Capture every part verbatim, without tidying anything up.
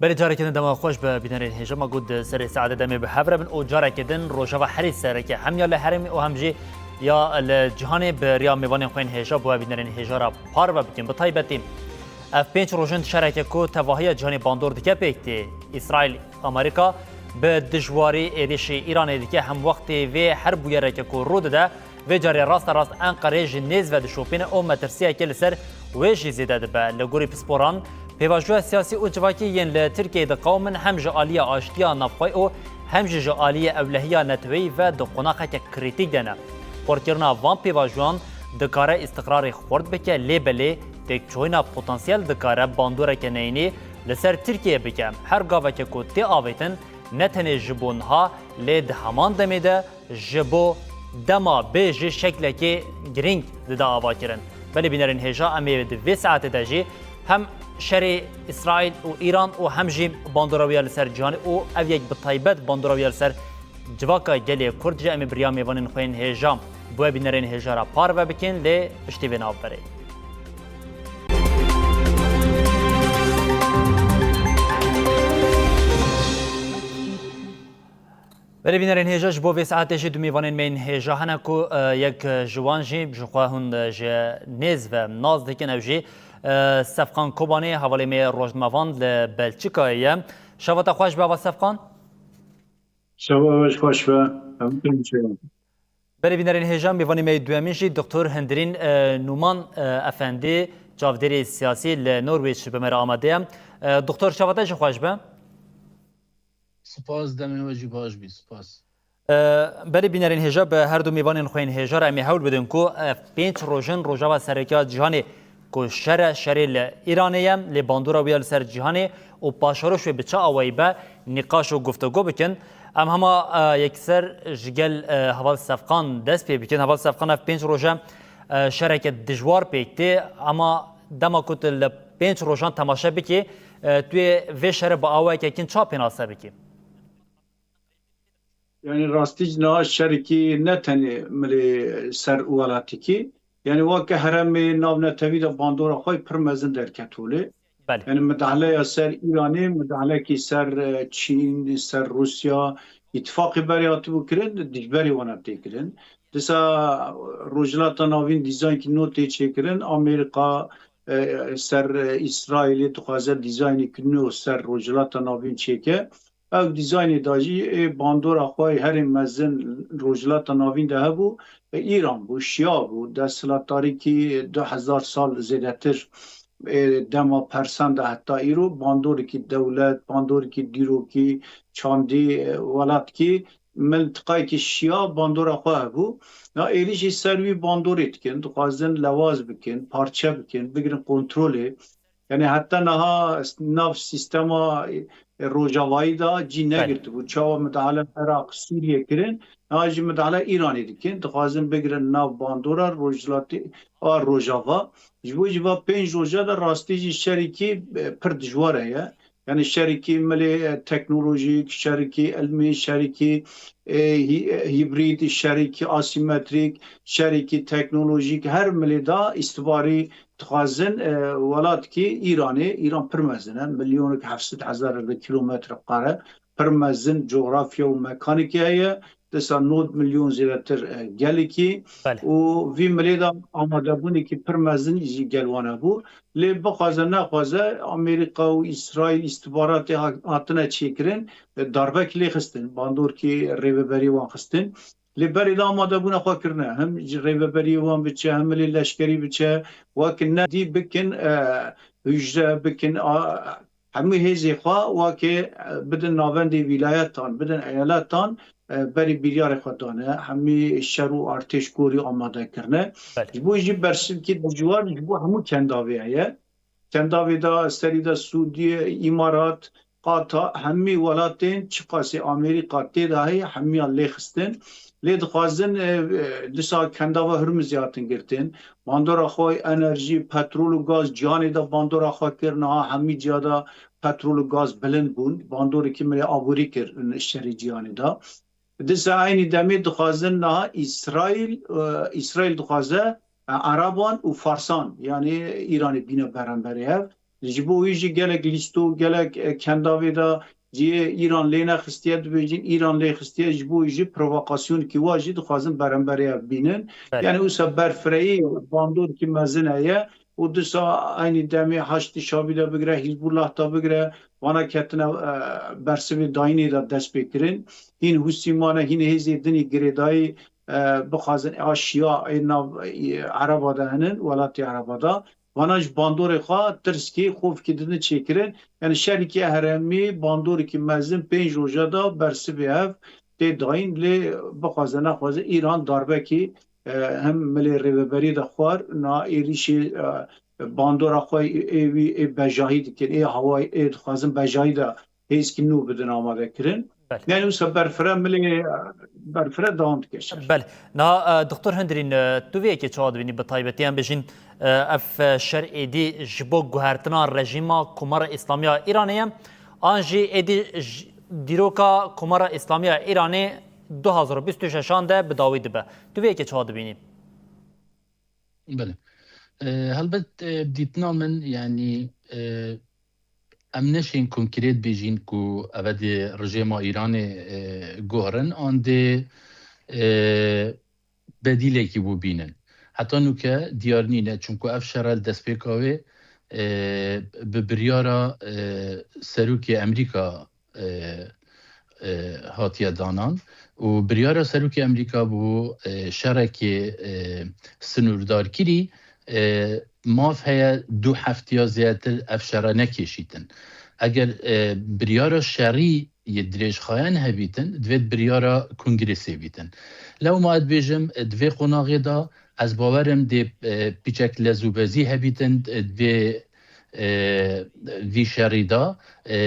Belê, carekê din dema xweş be bînerên hêja. Ma got di serê saetê demê bi hev re bin û carekê din rojeva herî sereke hem ya li herêmê û hem jî ya li cîhanê bi riya mêvanên xwe yên hêja bo we bînerên hêja re parve bikin. Bi taybetî ev pênc roj in şereke ku tevahiya cîhanê bandor dike pêk tê. Îsraîl, Amerîka bi dijwarî êrişî Îranê dike, hem wextê vê her bûyereke ku rû dide, vê carê raste rast Enqerê ji nêz ve dişopîne û metirsiyekê li ser wê jî zêde dibe. Li gorî pisporan, pêvajoya siyasî û civakî yên li Tirkiyeyê diqewimin hem ji aliya aştiya navxwe û hem jî ji aliyê ewlehiya neteweyî ve di qonaxeke krîtîk de ne. Xurtkirina van pêvajoyan dikare îstiqrarê xurt bike, lê belê têkçûyîna potansiyel dikare bandoreke neyînî li ser Tirkiye bike. Her gaveke ku tê avêtin, ne tenê ji bo niha, lê di heman demê de ji bo dema bê jî şeklekê girîng dide avakirin. Belê bînerên hêja, em ê di vê saetê de jî hem şerê Îsraîl û Îran û hem jî bandora wê ya li ser cîhanê û ev yek bi taybet bandora wê ya li ser civaka gelê Kurd jî em ê bi riya mêvanên xwe yên hêja bo we bînerên hêja re parve bikin, lê piştî vê navberê. Belê bînerên hêja, ji bo vê saetê jî du mêvanên me yên hêja hene ku, e, yek, e, ji wan jî ji xwe hûn, e, ji nêz ve nas dikin, ew jî, e, Sefqan Kobanê, hevalê me rojnamevan li Belçikayê ye. Şeva te xweş be, heval Sefqan. Şeva we jî xweş be. Em pênc. Belê bînerên hêja, mêvanê me yê duyemîn jî Doktor Hindirîn, e, Nûman, e, Efendî, çavdêrê siyasî li Norwêc bi me re amade ye. E, Doktor, şeva te jî xweş be. Spas, demê we jî baş bî, spas. E, belê bînerên hêja, bi her du mêvanên xwe yên hêja re em ê hewl bidin ku ev pênc roj in rojeva sereke ya cîhanê ku şer e, şerê li Îranê ye, lê bandora wê ya li ser cîhanê û paşeroş wê bi çi awayî be, nîqaş û guftego bikin. Em hema, e, yekser ji gel, e, heval Sefqan dest pê bikin. Heval Sefqan, ev pênc roj e, e, şereke dijwar pêk tê, ema dema ku tu li pênc rojan temaşe bikî, e, tu yê vê şerê bi awayeke kin ça pênase bikî? Yanî rastî jî niha şerekî ne tenê milê ser welatekî, yanî weke herêmê navnetewî de bandora xwe pir mezin derket holê. Belê. Yanî midahleya ser Îranê, midahlekî ser, e, Çîn, ser Rûsya, îtifaqê berê hatibû kirin, dijberê wana tê kirin. Disa Rojhilata Navîn dîzaynkî nû tê çêkirin, Amerîka, e, ser, e, Îsraîlê dixwaze dîzaynekî nû ser Rojhilata Navîn çêke. Ew dîzaynê de jî ê bandora xwe herî mezin Rojhilata Navîn de hebû, e, Îran bû, Şîa bû, desthilatdarîkî du hezar sal zêdetir, ê, dema Persan de heta îro bandorikî dewlet, bandorikî dîrokî, çandî, e, welatkî, mintiqayekî Şîa bandora xwe hebû. Ya êrîşî ser wî bandorê dikin, dixwazin lewaz bikin, parçe bikin, bigirin kontrolê. Yanî heta niha nav sîstema, e, Rojavayî de cî Belê. negirtibû. Çawa midahale Iraq, Sûriye kirin, niha jî midahale Îranê dikin. Dixwazin bigirin nav bandora Rojhilatê a Rojava. Ji bo jî va pênc roja de rastî jî şerekî, e, pir dijwar heye. Yanî şerekî milê, e, teknolojîk, şerekî ilmî, şerekî, e, hî-, e, hîbrîd, şerekî asîmetrîk, şerekî teknolojîk, her milê de îstibarî dixwazin, e, welatkî Îranê, Îran pir mezin e, milyonek heft sed hezar li kilometre kare, pir mezin cografya û mekanekî heye, disa nod milyon zêdetir, e, gelekî Belê. û vî milê de amadebûnekî pir mezin jî gel wan hebû. Lê bixwaze nexwaze Amerîka û Îsraîl îstixbaratê ha-, hatine çêkirin, e, darbek lê xistin, bandorkî rêveberî wan xistin. Lê berê de amadebûna xwe kirine. Him ji rêveberiyê wan biçe, him milê leşkerî biçe, wek ne dî bikin, e, hûcre bikin, a, hemû hêzê xwe wekê, e, bidin navendê wîlayetan, bidin eyaletan, e, berî biryarê xwe dane. Hemî şer û artêş gorî amade kirine. Belê. Ji bo jî bersivkî dijwar ji bo hemû kendavê heye. Kendavê de serî de Sûdiye, Îmarat, Qatar, hemî welatên çiqasî Amerîka tê de heye, hemiyan lê xistin. Lê dixwazin, e, e, disa kendava Hurmizê hatin girtin. Bandora xwe enerjî, petrol û gaz cîhanê de bandora xwe kir. Niha hemî ciya de petrol û gaz bilind bûn. Bandoreke milê aborî kir şerê cîhanê de. Disa eynî demê dixwazin niha Îsraîl, e, Îsraîl dixwaze, e, Ereban û Farsan, yanî Îranê bîne beramberê hev. Ji bo wî jî gelek lîsto, gelek, e, kendavê de cihê Îran lê nexistiye, dibêjin Îran lê xistiye, ji bo wî jî provokasyonekî wa jî dixwazin beramberê ev bînin. Belê. Yani wisa berfireyî bandorkî mezin heye û disa eynî demê Haşdî Şabî de bigire, Hîzbûllah de bigire, vana ketine, e, bersivê dayînê de dest pê kirin. Hîn Hûsî mane, hîn hêzê dinî girêdayî, e, bixwazin a Şîa ê nav, e, Ereba de hinin, welatê Ereba de. Vana ji bandorê xwe tirskî, xofkî didin çêkirin. Yani şerikî herêmî, bandorikî mezin pênc roja de bersivê hev tê dayîn, lê bixwaze nexwaze Îran darbekî, e, hem milê rêveberî de xwar, na êrîşê, e, bandora xwe ê wî ê bejahî dikin, ê hawayî ê dixwazin bejahî de hêzkî nû bidin amade kirin. Belê. Yani wisa berfire milê, e, berfire dewam dike şer. Belê. Niha, e, Doktor Hundirîn, e, tu vê yekê çawa dibînî bi taybetî? Em bêjin, e, ev, e, şer êdî ji bo guhertina rejîma Komara Îslamiya Îranê ye, an jî êdî ji dîroka Komara Îslamiya Îranê du hazar û bîst û şeşan de bi dawî dibe. Tu vê yekê çawa dibînî? Belê. E, helbet, e, dîtina min, yani, e, em neşên konkrêt bêjîn ku eve dê rejêma Îranê, e, guherin, an dê, e, bedîlekî bû bînin. Heta nûke diyar nîne, çunku ev şer li destpêka wê, e, bi biryara, e, serokê Amerîka, e, e, hatiye danan û biryara serokê Amerîka bû, e, şerekê, e, sinûrdarkirî, e, maf heye du heftiya zêdetir ev şere nekêşîtin. Eger, e, biryara şerî yê dirêjxayan hebîtin, divêt biryara kongresê bîtin. Lewma ez dibêjim, di vê qonaxê de ez bawerim dê, e, piçek lezûbezî hebîtin, e, di vê, e, vî şerî de, e,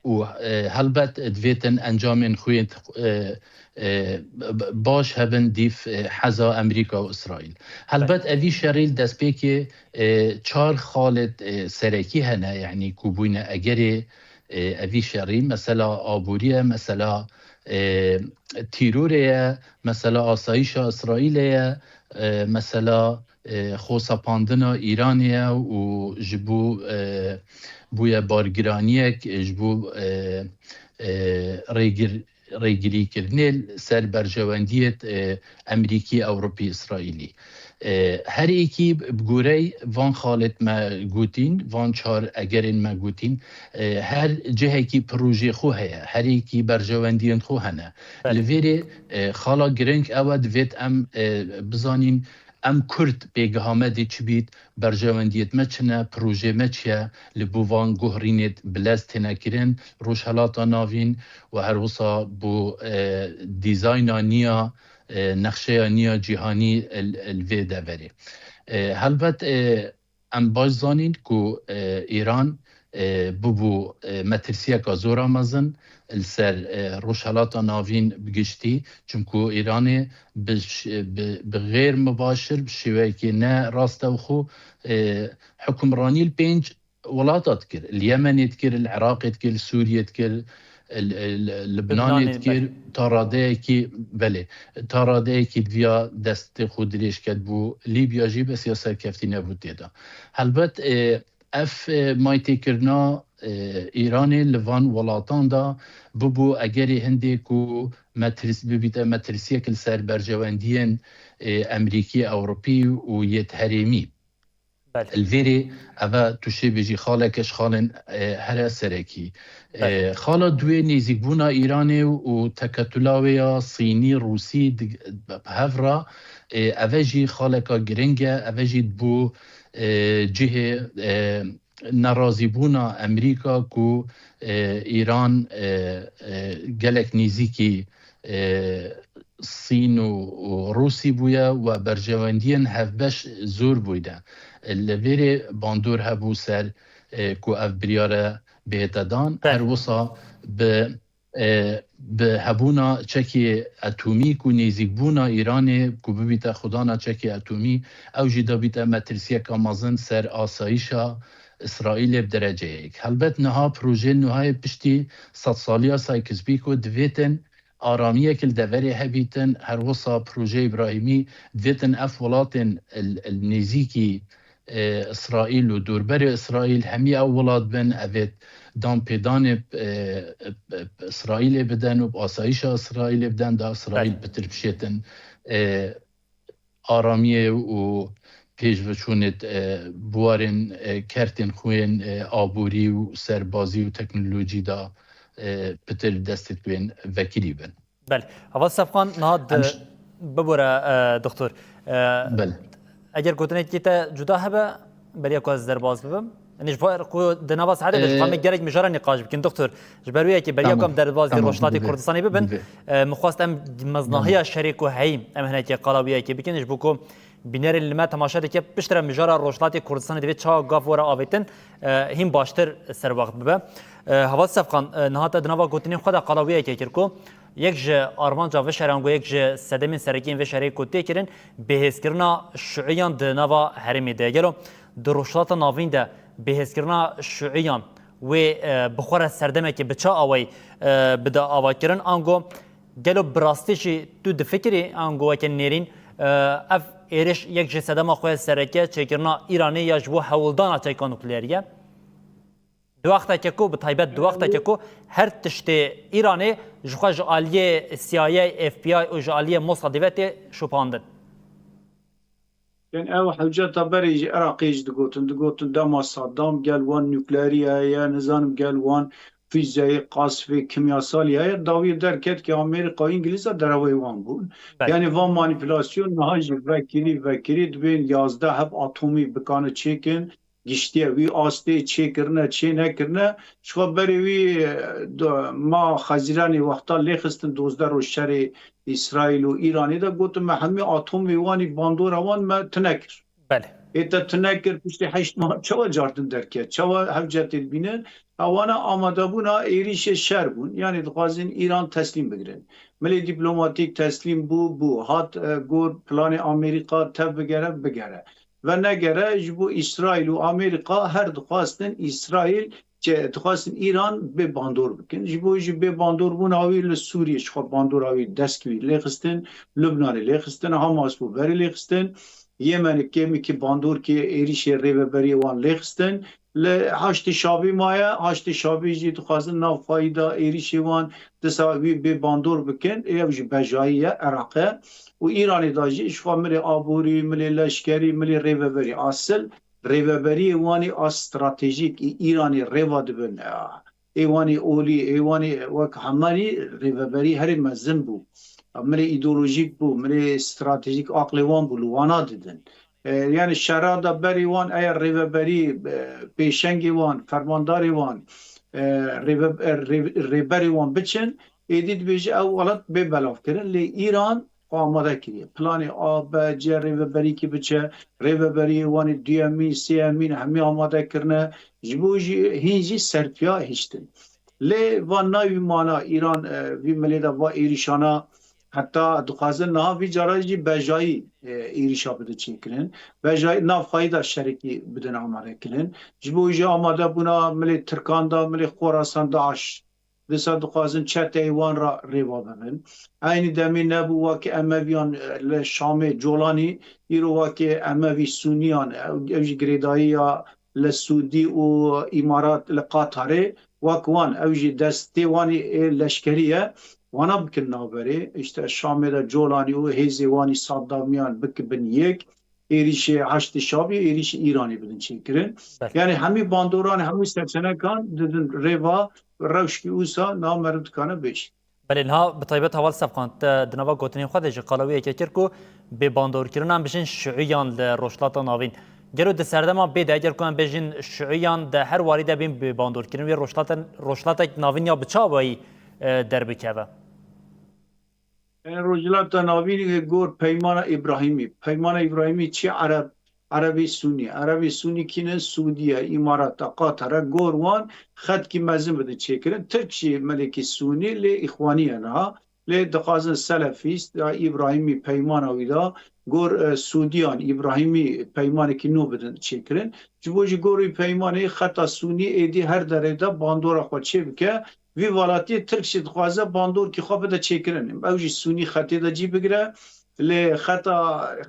û, e, helbet divêtin encamên xwe yên, e, e, b-, b-, baş hebin dîv, e, heza Amerîka û Îsraîl. Helbet evî şerî li destpêkê, e, çar xalê, e, serekî hene, yanî ku bûyne egerê, e, evî şerî, mesela aborî ye, mesela, e, tîrorê ye, mesela asayîşa Îsraîlê ye, e, mesela, e, xwesepandina Îranê ye û ji bo, e, bûye bargiraniyek, e, ji bo, e, e, rêgir-, rêgirîkirinê li ser berjewendiyê, e, Amerîkî, Ewropî, Îsraîlî. E, her êkî bi goreyê van xalêt me gotîn, van çar egerên me gotîn, e, her cihekî projê xwe heye, her êkî berjewendiyên xwe hene. Belê. Li vêrê, e, xala giring ew e, divêt em, e, bizanîn, em Kurd pêgeha me dê çi bît, berjewendiyêt me çi ne, projê me çi ye, li bo van guherînêt bilez têne kirin, Rojhelata Navîn û her wisa bo, e, dîzayna niya, e, nexşeya niya cîhanî li, li vê deverê. E, helbet, e, em baş zanîn ku, e, Îran, e, bûbû, e, metirsiyeka zora mezin li ser, e, Rojhelata Navîn bi giştî, çimku Îranê bi ş-, bi, bi xêr mibaşir, bi şêweyekê ne rastewxo, e, hukimranî li pênc welata dikir. Li Yemenê dikir, li Iraqê dikir, li Sûriyê dikir, li, li, li Libnanê Libnanê, dikir, belê. Ta radeyekî, belê, ta radeyekî diviya destê xwe dirêj ket bo Lîbya jî, bes ya serkeftî nebû tê de. Helbet, e, ev, e, maytêkirina, e, Îranê li van welatan de bibû egerê hindê ku metirs-, bibîte metirsiyek li ser berjewendiyên, e, Amerîkî, Ewropî û yêt herêmî. Belê. Li vêrê eve tu şê bêjî xaleke ji xalên, e, here serekî. E, Belê. Xala duê nêzîkbûna Îranê û, û teketula wê ya Sînî, Rûsî di, bi hev re, e, eve jî xaleka giring e, eve jî bo, e, cihê, e, nerazîbûna Amerîka ku, e, Îran, e, e, gelek nêzîkî, e, Sîn û, û Rûsî bûye we berjewendiyên hevbeş zor bûyne. Li vêrê bandor hebû ser, e, ku ev biryare bihête dan. Belê. Her wisa bi, e, bi hebûna çekê etomî ku nêzîkbûna Îranê ku bibîte xwedana çekê etomî, ew jî dabîte metirsiyeka mezin ser asayîşa Îsraîlê bi dereceyek. Helbet niha projeyên nuha yê piştî sedsaliya Sykes-Picot divêtin aramiyek li deverê hebîtin, her wisa projeya Îbrahîmî divêtin ev welatên li, li nêzîkî, e, Îsraîl û dorberê Îsraîl, hemî ew welat bin, evê dan pêdanê, e, e, Îsraîlê bidin û bi asayîşa Îsraîlê bidin, da Îsraîl Belê. pitir bişêtin, e, aramiyê û pêşveçûnê, e, buwarên, e, kertên xwe yên, e, aborî û serbazî û teknolojî da, e, pitir destê wên vekirî bin. Belê. Heval Sefqan, niha di-, Em ş- bibore, e, doktor. E, Belê. Eger gotinekî te cuda hebe, beriya ku ez derbas bibim. Yanî ji bo ku di nava saetê de ji xwe Ee, me gerek mijara nîqaş bikin, doktor. Ji ber wê yekê beriya ku Tamam. em derbasî Tamam, Rojhilatê dibe. Kurdistanê bibin, Dibe. e, min xwest em meznahiya Tamam. şerê ku heyî, em hinekê qala wê yekê bikin, ji bo ku bînerên li me temaşe dike, piştre mijara Rojhilatê Kurdistanê divê çawa gav were avêtin, e, hîn baştir serwext bibe. E, Heval Sefqan, e, niha te di nava gotinên xwe de qala wê yekê kir ku yek ji armanca vê şerê, ango yek ji sedemên serekî yên vê şerê ku tê kirin, bihêzkirina şiûyan di nava herêmê de ye. Gelo di Rojhilata Navîn de bihêzkirina şiûyan wê, e, bi xwe re serdemekê bi çi awayî, e, bide avakirin? Ango gelo bi rastî jî tu difikirî, ango weke nêrîn, e, ev êriş yek ji sedema xwe sereke çêkirina Îranê ya ji bo hewldana çeka nukleerî ye? Di wexteke ku, bi taybet di wexteke ku her tiştê Îranê ji xwe ji aliyê C I A, F B I û ji aliyê Mossad ve tê şopandin. Yanî ew hewceta berê jî Iraqê jî digotin, digotin dema Saddam gel wan nukleerî heye, nizanim gel wan fîzeyê, qasfê, kimyasalî heye. Dawiyê derket ke Amerîka û Îngilîza dereweyê wan bûn. Belê. Yanî van manîpulasyon niha jî vekirî, vekirî dibên yazdeh heb atomî bikane çêkin, giştiye wî astê çêkirine, çê nekirine. Ji xwe berê wî, e, do-, ma Xezîranê wexta lêxistin dozdeh roj şerê Îsraîl û Îranê de gotin, me hemî atomê wan î bandora wan me tune kir. Belê. Ê te tune kir, piştî heşt mah çawa cardin derket? Çawa hevcetê dibînin? Ewana amadebûna êrîşê şer bûn. Yanî dixwazin Îran teslîm bigirin. Milê dîplomatîk teslîm bû, bû. Hat, e, gor planê Amerîka tev bigere, bigere. Venegere ji bo Îsraîl û Amerîka her dixwastin Îsraîl, çi, dixwastin Îran bê bandor bikin. Ji bo jî bê bandorbûna wî li Sûriyê ji xwe bandora wî dest wî lêxistin, Lubnanê lêxistin, Hamas bû berê lêxistin. Yemenê kêmikî bandorkê êrîşê rêveberiyê wan lêxistin. Li Haştê Şabî maye, Haştê Şabî jî dixwazin nav xweyî de êrîşê wan disa wî bê bandor bikin. Ew jî bejayî ye, Iraq e. Û Îranê de jî ji xwe milê aborî, milê leşkerî, milê rêveberî asil, rêveberiyê wan ê a stratejîk ê Îranê rêva dibin. Ê wan ê olî, ê wan ê wek hemanî rêveberî herê mezin bû. Milê îdeolojîk bû, milê stratejîk aqlê wan bû, li wana didin. E, yani şera da berê wan, eya rêveberî, e, pêşengê wan, fermandarê wan, e, rêve-, e, rê-, rêberê wan biçin, êdî dibêje ew welat bê belavkirin. Lê Îran xwe amade kiriye. Planê A, B, C rêveberîkî biçe, rêveberiyê wan ê duyemîn, sêyemîn hemî amade kirine. Ji bo jî hîn jî serpiya hiştin. Lê van nayî mana Îran, e, vî milê de va êrîşana heta dixwazin niha vî cara jî bejayî, e, êrîşa bide çêkirin. Bejayî nav xweyî de şerekî bidin amade kirin. Ji bo jî amade bûna milê Tirkan de, milê Xorasan, DAIŞ. Dîsa dixwazin çeteyê wan re rêva bibin. Eynî demê nebû wekî Emeviyan, e, li Şamê, Colanî, îro wekî Emevî Sûniyan, ew, ew jî girêdayiya li Sûdî û Îmarat, li Qatarê, wek wan, ew jî destê wan ê leşkerî ye, wana bikin navberê. Îşte Şamê de Colanî û hêzê wan î Saddamiyan bikibin yek, êrîşê Heştê Şabî, êrîşê Îranê bidin çêkirin. Belê. Yani hemî bandoran, hemî seçenekan didin rêva, rewşkî wisa niha meriv dikane bêjî. Belê, niha bi taybet Heval Sefqan, te di nava gotinên xwe de jî qala wê yekê kir ku bêbandorkirina em bijin şiûyan li Rojhilata Navîn. Gelo di serdema bê de, eger ku em bêjin şiûyan di her warî de bên bêbandorkirin, wê rojhilata, Rojhilatek Navîn ya bi çi awayî, e, derbikeve? E, Rojhilata Navîn, e, gor Peymana Îbrahîmî. Peymana Îbrahîmî çi Ereb, Erebê Sûnî. Erebê Sûnî kî ne? Sûdiye, Îmarata, Qatara, gor wan xetkî mezin bidin çêkirin. Tirk jî melekî Sûnî lê Îxwanî ye niha. Lê dixwazin Selefîst ya Îbrahîmî peymana wî da gor, e, Sûdiyan Îbrahîmî peymanekî nû bidin çêkirin. Ji bo jî gor wî peymanê xeta Sûnî êdî her derê de bandora xwe çêbike. Vî welatiyê Tirk jî dixwaze bandorkî xwe bide çêkirin. Ew jî Sûnî xetê de cî bigire. Lê xeta,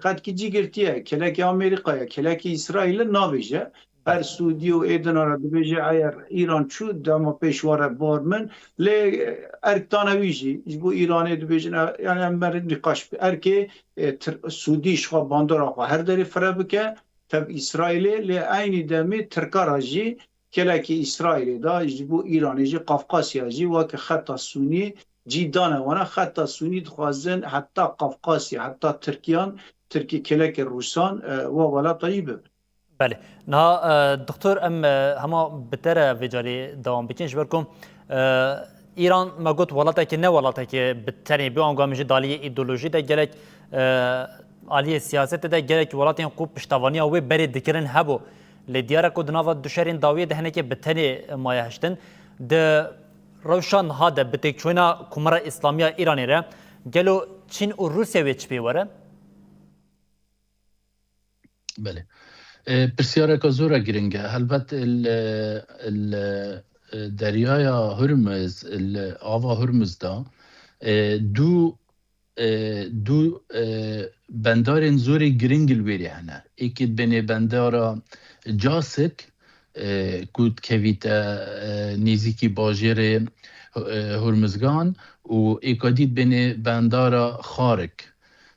xetkî cî girtiye. Kelekê Amerîkaya, kelekê Îsraîlê nabêje. Her Sûdî û êdina re dibêje, eyer Îran çû, dema pêş were bar min. Lê erk dane wî jî, ji bo Îranê dibêjin, e, yani em merin nîqaş bi. Erkê, e, tir-, Sûdî ji xwe bandora xwe her derê fire bike, tev Îsraîlê, lê eynî demê Tirka re jî kelekê Îsraîlê da, ji bo Îranê jî Qafqasya jî weke xeta Sûnî cî dane wana. Xeta Sûnî dixwazin heta Qafqasya, heta Tirkiyan, Tirkî kelekê Rûsan, e, wa welata jî bibin. Belê. Niha, e, Doktor, em, e, hema bi te re vê carê dewam bikin, ji ber ku, e, Îran, me got, welatekê ne welatekê bi tenê bû, ango em ji daliyê îdeolojî de gelek, e, aliyê siyasetê de gelek welatên ku piştevaniya wê berê dikirin hebû. Lê diyar e ku di nava du şerên dawiyê de hinekê bi tenê maye hiştin. Di rewşa niha de bi têkçûna Komara Îslamiya Îranê re gelo Çîn û Rûsya wê çi pê were? Belê. E, pirsyareka zora giring e. Helbet il, il, e, deryaya Hurmuz, il, ava Hurmuz da, e, du, e, du, e, bendarên zorê giring li wêrê hene. Êkê dibênê bendara Casik, e, ku dikevîte, e, nêzîkî bajêrê, e, Hurmuzgan û êka dî dibênê bendara Xarik.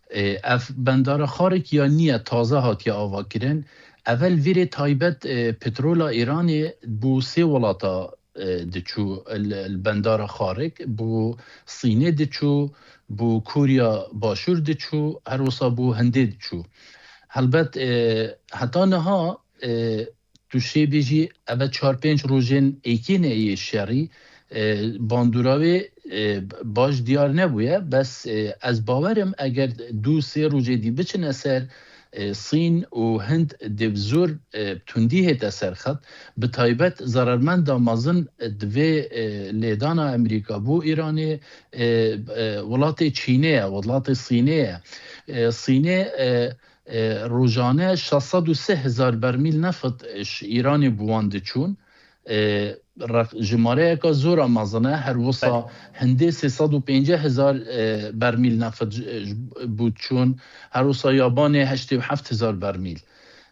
E, ev bendara Xarik ya niye, taze hatiye avakirin. Evel vîrê taybet, e, petrola Îranê bo sê welata, e, diçû, li, li bendara Xarik, bo Sînê diçû, bo Koriya Başûr diçû, her wisa bo Hindê diçû. Helbet, e, heta niha, e, tu şê bêjî, eve çar pênc rojên êkî ne yê şerî, e, bandora wê, e, baş diyar nebûye. Bes, e, ez bawerim, eger du sê rojê dî biçine ser, e, Sîn û Hind dê bi zor, e, tundî hête ser xet, bi taybet zerarmenda mezin, e, di vê, e, lêdana Amerîka bo Îranê, e, e, welatê Çînê ye, welatê Sînê ye. E, Sînê, e, e, rojane şeş sed û sê hezar bermîl neft, e, ji Îranê bi wan diçûn. E, req-, jimareyeka zora mezin e, her wisa Belê. Hindê sê sed û pêncî hezar, e, bermîl neft ji, ji, bo diçûn, her wisa Yabanê heştê û heft hezar bermîl.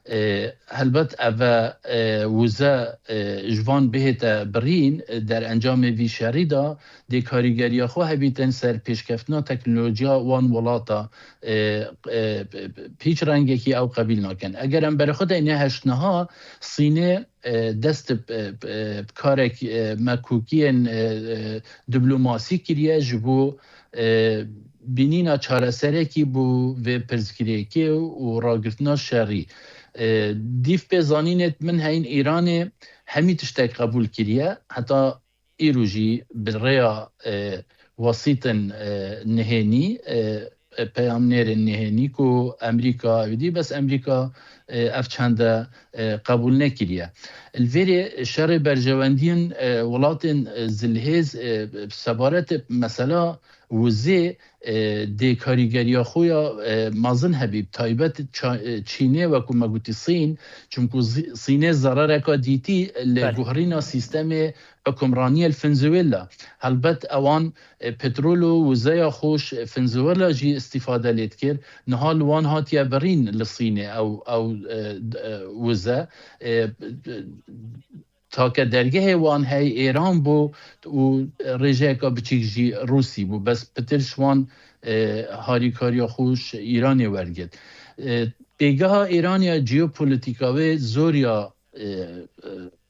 E, helbet eve, e, wize, e, ji van bihête birîn, e, derencamê vî şerî de dê karîgeriya xwe hebîtin ser pêşkeftina teknolojiya wan welata, e, e, p-, p-, p-, hiç rengekî ew qebîl nakin. Eger em berê xwe deyne heşt niha, Sînê, e, dest bi, e, bi, e, bi karek, e, mekokiyên, e, e, diplomasî kiriye ji bo, e, bînîna çareserekî bo vê pirsgirêkê û ragirtina şerî. E, dîv pê zanînê min heyîn Îranê hemî tiştek qebûl kiriye, heta îro jî bi rêya, e, wasîtin, e, nihênî, e, e, peyamnêrên nihênî ku Amerîka ewî dî, bes Amerîka, e, ev çende, e, qebûl nekiriye. Li vêrê şerê berjewendiyên, e, welatên, e, zilhêz, e, sebaretê mesela wizê, e, dê karîgeriya xwe ya, e, mezin hebî, bi taybet ça-, e, Çînê, wekû me gotî Sîn, çimkû Zî-, Sînê zerareka dîtî li Belê. guherîna sîstemê hukimraniyê li Venezuela. Helbet ewan, e, petrol û wizeya xwe ji Venezuela jî îstîfade lê dikir. Niha li wan hatiye birîn li Sînê ew, ew, e, d-, e, wize. E, d-, take dergehê wan hey Êran bû û rêjeyeka biçîk jî Rûsî bû. Bes pitir ji wan, e, harîkariya xwe ji Îranê wergirt. E, pêgeha Îran ya jeopolîtîka wê zor ya, e, e,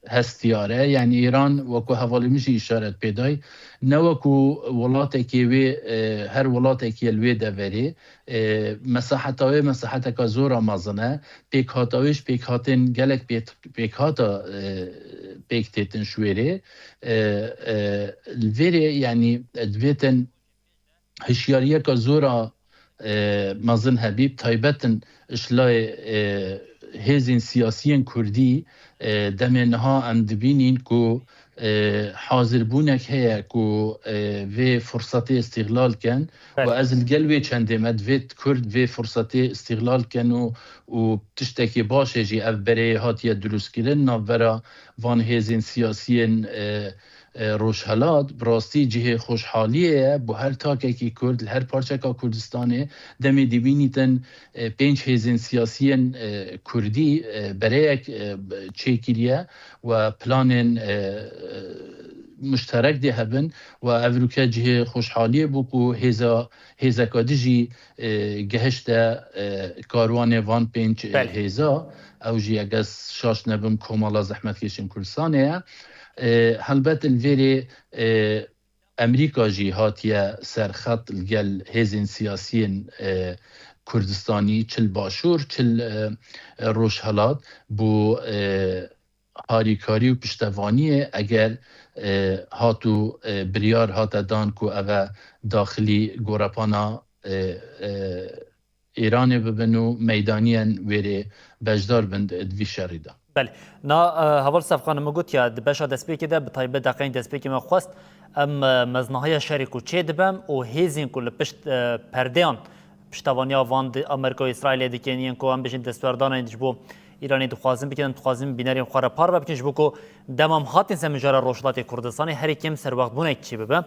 hestiyar e. Yanî Îran, wekû hevalê min jî îşaret pê dayî, ne wekû welatekê wê, e, her welatekê li wê deverê, e, mesaheta wê mesaheta zora mezin e. Pêkhata wê ji pêkhatên gelek pêk-, pêkhata, e, pêk têtin ji wêrê. E, e, li vêrê, yanî, divêtin hişyariyeka zora, e, mezin hebî, bi taybetin ji layê, e, hêzên siyasiyên kurdî, e, demê niha em dibînîn ku, e, hazirbûnek heye ku, e, vê firsetê îstîxlal ken. Belê. Û ez li gel wê çendê me divêt kurd vê firsetê îstîxlal ken û, û tiştekî baş e jî ev berê hatiye dirustkirin navbera van hêzên siyasiyên, e, e, Rojhelat, bi rastî cihê xweşhaliyê ye bo her takekî Kurd li her parçeka Kurdistanê. Demê dibînîtin, e, pênc hêzên siyasiyên, e, Kurdî, e, bereyek, e, çêkiriye we planên, e, e, muşterek dê hebin we evroke cihê xweşhaliyê bû ku hêza, hêzeka dijî, e, gehişte, e, karwanê van pênc, e, Belê. hêza. Ew jî, eger şaş nebim, Komala Zehmetkêşên Kurdistanê ye. E, helbet li vêrê, e, Emerîka jî hatiye ser xet li gel hêzên siyasiyên, e, Kurdistanî, çi li Başûr, çi li, e, Rojhelat, bo, e, harîkarî û piştevaniyê, eger, e, hat û, e, biryar hate dan ku eve daxilî gorepana, e, e, Îranê bibin û meydaniyên wêrê beşdar bin di, di vî şerî de. Belê. Na, e, Heval Sefqan, min gotiya di beşa destpêkê de, bi taybet deqeyên destpêkê me xwest, em, e, meznahiya şerê ku çê dibem û hêzên ku li pişt, e, perdeyan piştevaniya van di Amerîka û Îsraîlê dikin, yên ku em bijin destwerdanên ji bo Îranê dixwazin bikin, em dixwazin bînerên xwe re parve bikin, ji bo ku dema em hatin ser mijara Rojhilatê Kurdistanê herî kêm serwextbûnek çê bibe.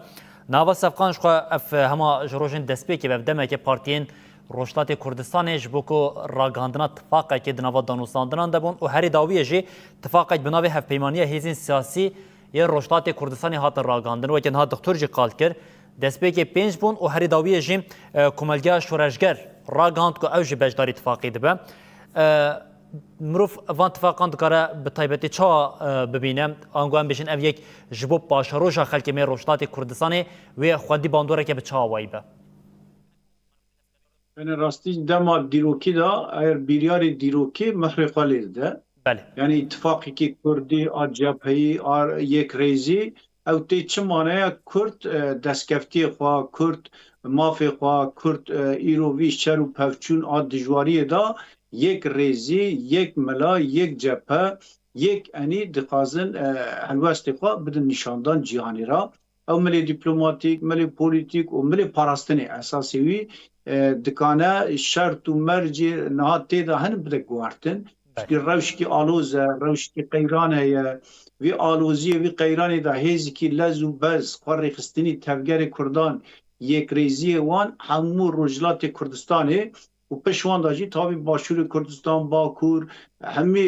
Na Heval Sefqan, ji xwe ev, e, hema ji rojên destpêkê ve, ev demeke partiyên Rojhilatê Kurdistanê ji bo ku ragihandina tifaqekê di nava danûstandinan de bûn û herî dawiyê jî tifaqek bi navê Hevpeymaniya Hêzên Siyasî yê Rojhilatê Kurdistanê hatin ragihandin. Weke niha dixtor jî qal kir, destpêkê pênc bûn û herî dawiyê jî, e, Komelgeha Şoreşger ragihand ku ew jî beşdarî tifaqê dibe. E, mirov van tifaqan dikare bi taybetî çawa, e, bibîne? Ango em bêjin ev yek ji bo paşeroja xelkê me Rojhilatê Kurdistanê wê xwendî bandoreke bi çi awayî be? Yani rastî dema dîrokî de, eger biryarê dîrokî mihrê xwe lê dide. Belê. Yani îtifaqekî kurdî, a cepheyî, a yekrêzî, ew tê çi maneya Kurd, e, destkeftiyê xwe, Kurd mafê xwe, Kurd, e, îro vî şer û pevçûn a dijwariyê de yek rêzî, yek mila, yek cephe, yek enî dixwazin, e, helwestê xwe bidin nîşandan cîhanê re. Ew milê dîplomatîk, milê polîtîk û milê parastinê esasê wî, e, dikane şert û mercê niha tê de hin bide guhertin. Belê. Çikî rewşkî aloz e, rewşkî qeyran heye. Vî aloziyê, vî qeyranê de hêzikî lez û bez xwe rêxistinî tevgerê Kurdan, yekrêziyê wan hemû Rojhilatê Kurdistanê û pişt wan de jî tabî Başûrê Kurdistan, Bakur, hemî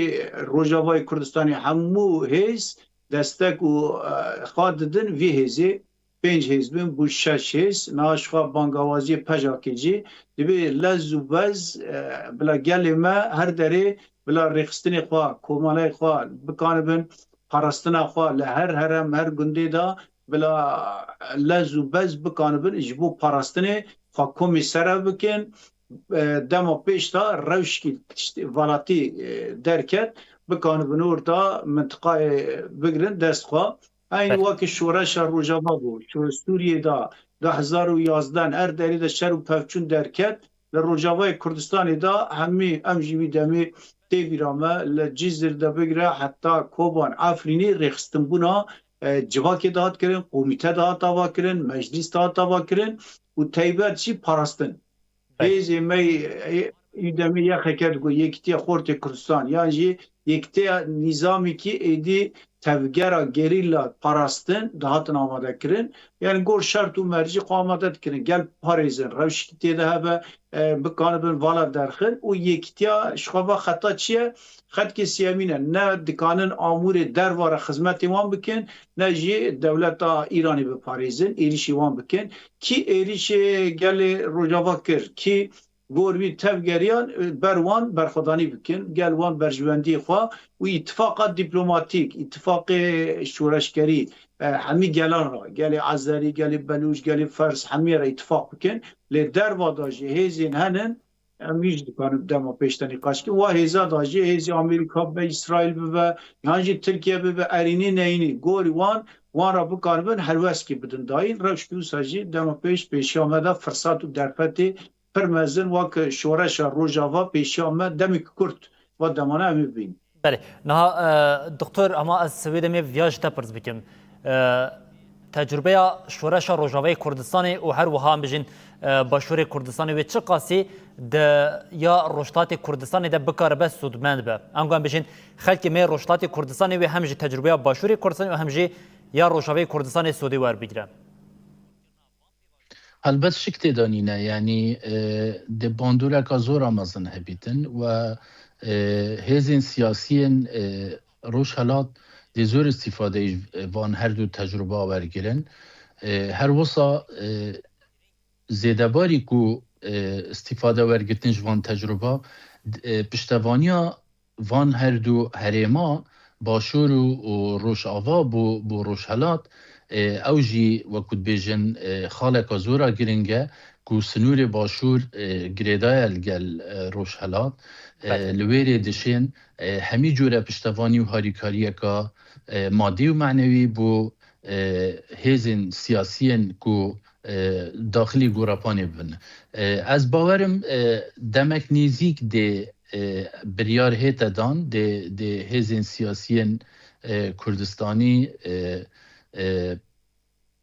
Rojavayê Kurdistanê, hemû hêz destek û, e, xwe didin vî hêzê. Pênc hêz bin, bû şeş hêz. Niha ji xwe bangawaziyê PJAKê jî dibê lez û bez, e, bila gelê me her derê bila rêxistinê xwe, komaleyê xwe bikanibin, parastina xwe li her herem, her gundê de bila lez û bez bikanibin, ji bo parastinê xwe komê sere bikin. E, dema pêş de rewşkî tiştê velatî, e, derket, bikanibin orta mintiqayê bigrin dest xwe. Eynî Belê. wekî şoreşa Rojava bû. Şo-, Sûriyê de du hezar û yazdeh her derê de şer û pevçûn derket. Li Rojavayê Kurdistanê de hemî em jî wî demê tê bîra me, li Cizîr de bigire heta Koban, Efrînê rêxistinbûna, e, civakê dihat kirin, komîte dihat avakirin, meclîs dihat avakirin û teybet jî parastin. Belê. Hêzê me yê, yê demê yexeke digo Yekîtiya Xortê Kurdistan yan jî Yekîtiya nîzamekî êdî tevgera gerîla parastin dihatin amade kirin. Yani gor şert û mercî xwe amade dikirin. Gel parêzin, rewşkî tê de hebe, e, bikanibin vala derxin û yekîtiya ji xwe ve xeta çi ye? Xetkê siyemîn e. Ne dikanin amûrê derva re xizmetê wan bikin, ne jî dewleta Îranê biparêzin, êrîşî wan bikin. Kî êrîşê gelê Rojava kir, kî gor wî tevgeriyan, e, ber wan berxwedanî bikin, gel wan berjewendiyê xwe û îtifaqa dîplomatîk, îtifaqê şoreşgerî, e, hemî gelan re, gelê Ezerî, gelê Belûç, gelê Fers, hemî re îtifaq bikin. Lê derva de jî hêzên henin, em wî jî dikarin dema pêş de nîqaş bikin. Wa hêza de jî, hêzê Amerîka bibe, Îsraîl bibe, yan jî Tirkiye bibe, erînî neyînî, gorî wan, wan re bikaribin helwestkî bidin dayîn. Rewşkî wisa jî dema pêş pêşiya me de firsat û derfetê pir mezin wek şoreşa Rojava pêşiya me demekî kurt va demane em ê bibînin. Belê. Niha, e, doktor, hema ez wê demê viya ji te pirs bikim. E, tecrûbeya şoreşa Rojavayê Kurdistanê û her wiha em bijin, e, Başûrê Kurdistanê wê çi qasî di ya Rojhilatê Kurdistanê de bikaribe sûdmend be? Ango em bijin xelkê me yê Rojhilatê Kurdistanê wê hem ji tecrûbeya Başûrê Kurdistanê û hem jî ya Rojavayê Kurdistanê sodê werbigire? Helbet şik tê de nîne, yanî, e, dê bandoreka zora mezin hebîtin we, e, hêzên siyasiyên, e, Rojhelat dê zor îstîfadeyî ji van her du tecrûba wergirin. E, her wisa, e, zêdebarî ku, e, îstîfade wergirtin ji van tecrûba, e, piştevaniya van her du herêma Başûr û, û Rojava bo, bo Rojhelat, e, ew jî wekû dibêjin, e, xaleka zora giring e ku sinûrê Başûr, e, girêdaye li gel, e, Rojhelat. E, Belê. Li wê rê dişên, e, hemî cure piştevanî û harîkariyeka, e, madî û manewî bo, e, hêzên siyasiyên ku, e, daxilî gorepanê bibin. E, ez bawerim, e, demek nêzîk dê, e, biryar hête dan, dê, dê hêzên siyasiyên, e, Kurdistanî, e, e,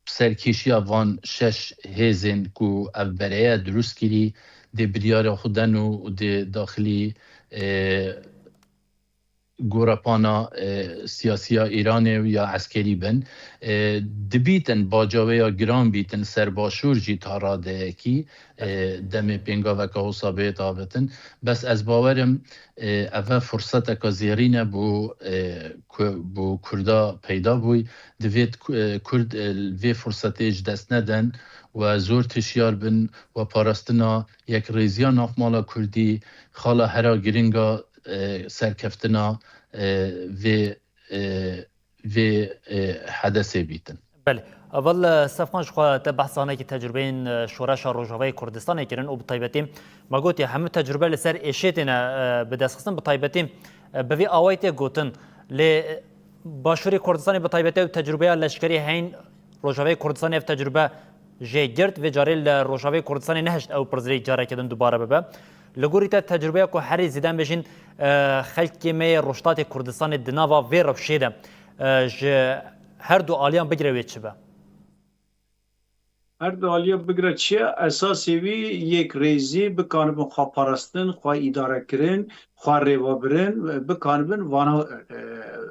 serkêşiya van şeş hêzên ku ev bereye dirust kirî, dê biryara xwe den û dê daxilî, e, gorepana, e, siyasiya Îranê ya eskerî bin. E, dibîtin bacaweya giran bîtin ser Başûr jî ta radeyekî, e, demê pêngaveka wisa bê davitin. Bes ez bawerim, e, eve furseteka zêrîn e bo, e, ku, bo Kurda peyda bûy. Divêt ku, e, Kurd, e, vê fursetê ji dest nedin we zor tişyar bin we parastina yekrêziya navmala Kurdî xala hera giringa, e, serkeftina, e, vê, e, vê, e, hedesê bîtin. Belê. Evel, e, Sefqan, ji xwe te behsanekî tecrûbeyên, e, Şoreşa Rojavayê Kurdistanê kirin û bi taybetî me gotî hemû tecrûbe li ser êşê têne, e, bi dest xistin, bi taybetî, e, bi vî awayî tê gotin. Lê, e, Başûrê Kurdistanê bi taybetî ew tecrûbeya leşkerî heyn Rojavayê Kurdistanê ev tecrûbe jê girt, vê carê li Rojavayê Kurdistanê nehişt ew pirsgirêk careke din dubare bibe. Li gorî te tecrûbeya ku herî zêde em bêjin, e, xelkê me yê Rojhilatê Kurdistanê di nava vê rewşê de, e, ji her du aliyan bigire wê çi be? Her du aliya bigire çi ye? Esasê wî yekrêzî, bikanibin xwe parastin, xwe îdarekirin, xwe rêvabirin, bikanibin vana, e,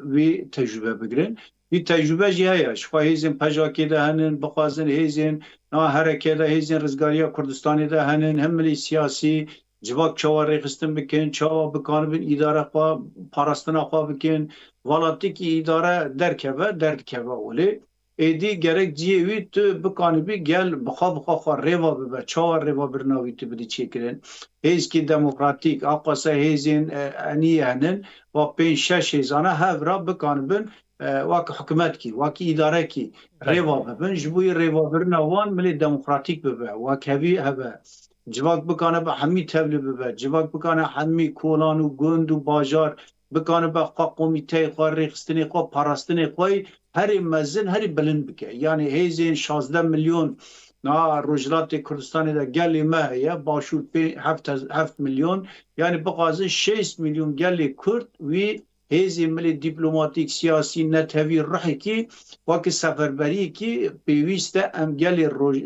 wî tecrûbe bigirin. Vî tecrûbe jî heye. Ji xwe hêzên P J K'ê de henin, bixwazin hêzên na hereke de, hêzên Rizgariya Kurdistanê de henin, him milê siyasî, civak çawa rêxistin bikin, çawa bikanibin îdare xwe, parastina xwe bikin. Vala tikî îdare derkeve, derdikeve olê. Êdî gerek cihê wî tu bikanibî gel bi xwe, bi xwe xwe rêva bibe, çawa rêvabirina wî tu bidî çêkirin. Hêzkî demokratîk, aqasa hêzên, e, enî henin, va pênc şeş hêzana hev ra bikanibin, e, wek hikûmetkî, wek îdarekî Belê. rêva bibin. Ji bo yê rêvabirina wan milê demokratîk bibe, wek hevî hebe. Civak bikane bi hemî tevlî bibe, civak bikane hemî kolan û gund û bajar bikanibe xwe komîteyê xwe, rêxistinê xwe, parastinê xwe herî mezin, herî bilind bike. Yanî hêzên şazdeh milyon na Rojhilatê Kurdistanê de gelê me heye, Başûr pê-, heft, heft milyon, yanî bixwazin şêst milyon gelê Kurd wî hêzên milê dîplomatîk, siyasî, netewî, ruhekî wekî seferberiyekî pêwîst e em gelê Roj-,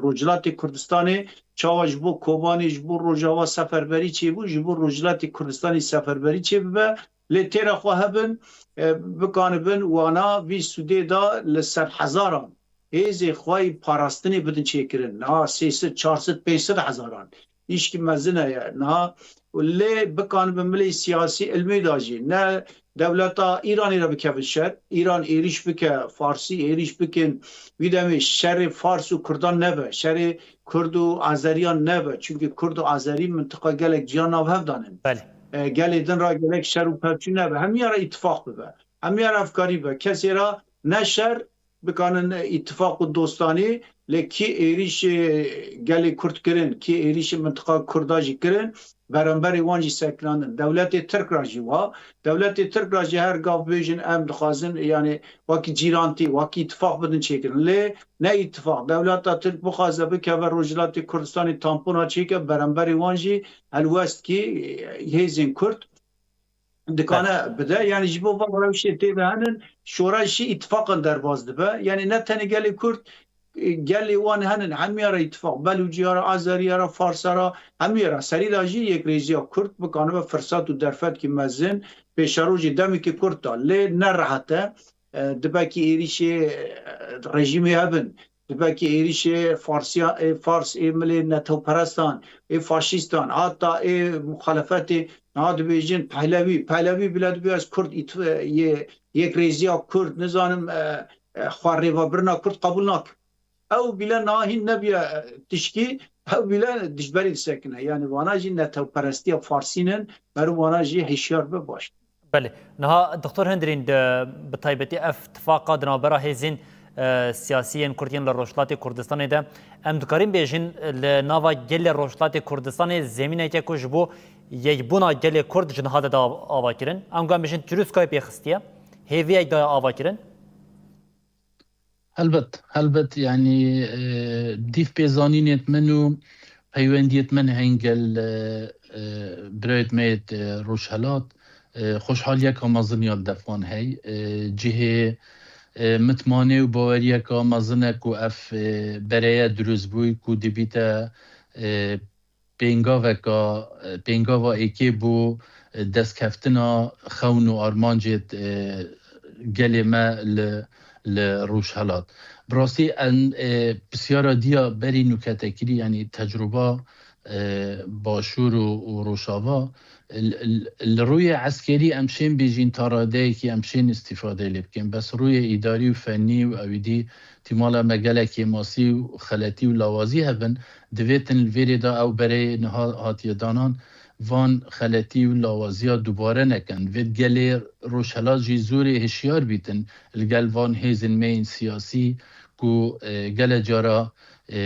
Rojhilatê Kurdistanê çawa ji bo Kobanê, ji bo Rojava seferberî çêbû, ji bo Rojhilatê Kurdistanê seferberî çêbibe, lê têra xwe hebin, e, bikanibin wana vî sûdê da li sedhezaran hêzê xwe yî parastinê bidin çêkirin. Niha sê sed, çar sed, pênc sed hezaran. Îşkî mezin heye. Niha lê bikanibin milê siyasî ilmê da jî ne dewleta Îranê re bikevin şer. Îran êrîş bike Farsî, êrîş bikin. Wî demê şerê Fars û Kurdan nebe. Şerê Kurd û Azeriyan nebe. Çimkî Kurd û Azerî mintiqa gelek ciyan nav hev danin. Belê. E, gelê din ra gelek şer û pevçûn nebe. Hemiya re îtifaq bibe. Hemiya re hevkarî bibe. Kesê re ne şer bikanin îtifaq û dostanî, lê kî êrîşê gelê Kurd kirin, kî êrîşê mintiqa Kurda jî kirin, beramberê wan jî sekinandin. Dewletê Tirk ra jî wa. Dewletê Tirk ra jî her gav bêjin em dixwazin, yanî wekî cîrantî, wekî îtifaq bidin çêkirin. Lê ne îtifaq. Dewleta Tirk bixwaze bikeve Rojhilatê Kurdistanê tampona çêke, beramberê wan jî helwest kî hêzên Kurd dikane Belê. bide. Yanî ji bo van rewşê tê de henin, şoreş jî îtifaqan derbas dibe. Yanî ne tenê gelê Kurd, e, gelê wan henin, hemiya re îtifaq, Belûciya re, Azeriya re, Farsa re, hemiya re. Serî de jî yekrêziya Kurd bikanibe firsat û derfetkî mezin pêşerojê demekî kurt da. Lê ne rehet e. e, dibekî êrîşê, e, rejîmê hebin, dibekî êrîşê Farsiya, ê Fars, ê milê netewperestan, ê faşîstan, hatta ê muxalefetê niha dibêjin Pehlewî. Pehlewî bile dibê ez Kurd ît-, yê, yekrêziya Kurd, nizanim, e, e, xwe rêvebirina Kurd qebûl nakim. Ew bîle niha hîn nebiye, e, tişkî, ew bîle dijberî disekine. Yani vana jî netewperestiya Farsî nin, meriv vana jî hişyar be baş. Belê. Niha Doktor Hindirîn, de, bi taybetî ev tifaqa di navbera hêzên, e, siyasî yên Kurd yên li Rojhilatê Kurdistanê de, em dikarin bêjin, li nava gelê Rojhilatê Kurdistanê zemîneke ku ji bo yekbûna gelê Kurd ji niha de da ava kirin. Em guhen bêjin çirûskayê pê xistiye. Hêviyek daye ava kirin. Helbet, helbet, yani, e, dîv pêzanînêt min û peywendiyêt min hên gel, e, e, birayêt me yêt, e, Rojhelat, e, xweşhaliyeka mezin ya li def wan hey. E, cihê, e, mitmanê û baweriyeka mezin e ku ev, e, bereye dirust bûy ku dibîte, e, pêngaveka, pêngava êkê bû, destkeftina xewn û armancê, e, gelê me li, li Rojhelat. Bi rastî em, e, pisyara diya berî nûkete kirî, yanî tecrûba, e, Başûr û, û Rojava, li, li, li rûyê eskerî em şên bêjîn ta radeyekî em şên îstîfadeyê lê bikin. Bes rûyê îdarî û fennî û ewîdî tîmala me gelek kêmasî û xeletî û lawazî hebin, divêtin li vêrê de ew bereyê niha hatiye danan, van xeletî û lawaziya dubare nekin. Divêt gelê Rojhelat jî zorê hişyar bîtin li gel van hêzên me yên siyasî ku, e, gele cara, e,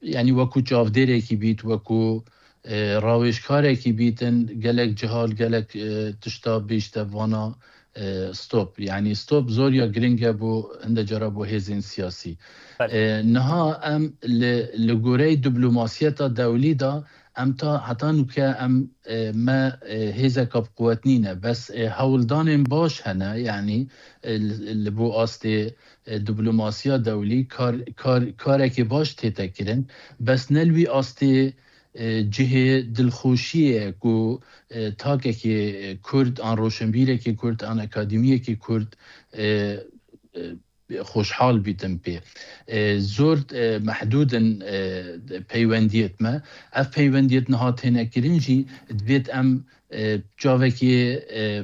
yanî wekû çavdêrekî bît, wekû, e, rawêjkarekî bîtin, gelek cihal, gelek, e, tişta bêjte vana, e, stop. Yanî stop zor ya giring e bo hinde cara bo hêzên siyasî. Belê. E, niha em li, li goreyê diplomasiyeta dewlî de em ta heta nûke em, e, me, e, hêzeka bi quwet nîne. Bes, e, hewldanên baş hene, yanî, e, li, li bo astê, e, diplomasiya dewlî kar, kar, karekê baş tête kirin. Bes ne li wî astê, e, cihê dilxweşiyê ku, e, takekê Kurd an roşenbîrekê Kurd an akademiyekê Kurd, e, e, xweşhal bîtin pê. E, zor, e, mehdûd in, e, peywendiyêt me. Ev peywendiyêt niha têne kirin jî divêt em, e, çavekê, e,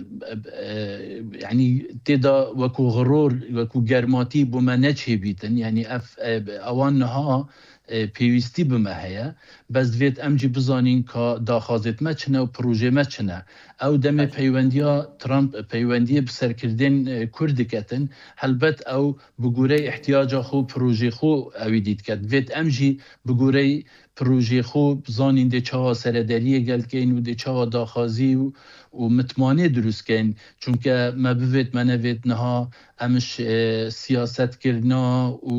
e, yanî tê de wekû xiror, wekû germatî bo me neçêbîtin. Yanî ev, e, ewan niha, e, pêwîstî bi me heye. Bes divêt em jî bizanîn ka daxwazêt me çi ne û projê me çi ne. Ew demê Belê. peywendiya Trump, peywendiyê bi serkirdên, e, Kurd diketin, helbet ew bi goreyê ihtiyaca xwe, projê xwe ewî dî dike. Divêt em jî bi goreyê projê xwe bizanîn dê çawa serederiyê gel dikeyn û dê çawa daxwazî û, û mitmanê dirust keyn. Çunke me bivêt me nevêt niha em ji, e, siyasetkirina û,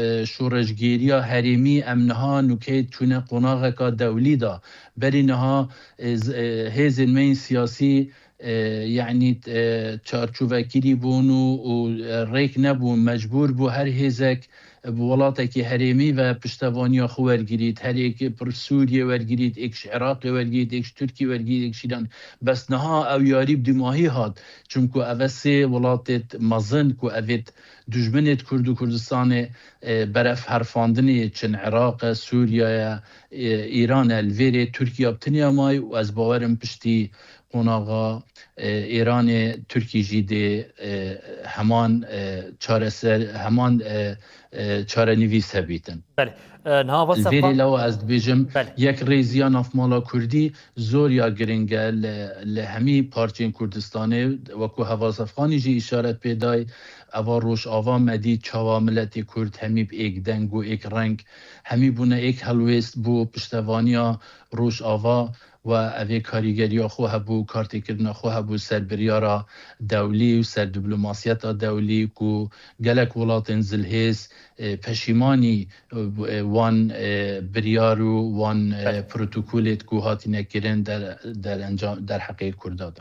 e, şoreşgêriya herêmî em niha nûkeyê çûne qonaxeka dewlî de. Berî niha, e, z-, e, hêzên me yên siyasî, e, yanî, e, çarçovekirî bûn û, û, e, rêk nebûn. Mecbûr bû her hêzek bi welatekî herêmî ve piştevaniya xwe wergirît. Her êk pir Sûriyê wergirît, êk ji Iraqê wergirît, êk ji Tirkiyê wergirît, êk ji Îran. Bes niha ew yarî bi dûmahî hat. Çimku ev e sê welatêt mezin ku evêt dijminêt Kurd û Kurdistanê, e, berev herfandinê çin Iraq e, Sûriye ye, e, Îran e, li vêrê Tirkiye bi tinya may û ez bawerim piştî qonaxa, e, Îranê Tirkî jî dê, e, heman, e, çareser, heman, e, e, çarenivîs hebîtin. Belê. E, niha va Li vêrê sefan lewa ez dibêjim, Belê. yekrêziya navmala Kurdî zor ya giring e li, li hemî parçên Kurdistanê, wekû Heval Sefxanî jî îşaret pê day, eva Rojava me dît çawa miletê Kurd hemî bi êk deng û êk reng, hemî bûne êk helwêst bo piştevaniya Rojava. Û evê karîgeriya xwe hebû, kartêkirina xwe hebû ser biryara dewlî û ser diplomasiyeta dewlî ku gelek welatên zilhêz, e, peşîmanî, e, wan, e, biryar û wan, e, Belê. protokolêt ku hatine kirin der, derencam, derheqê Kurda de.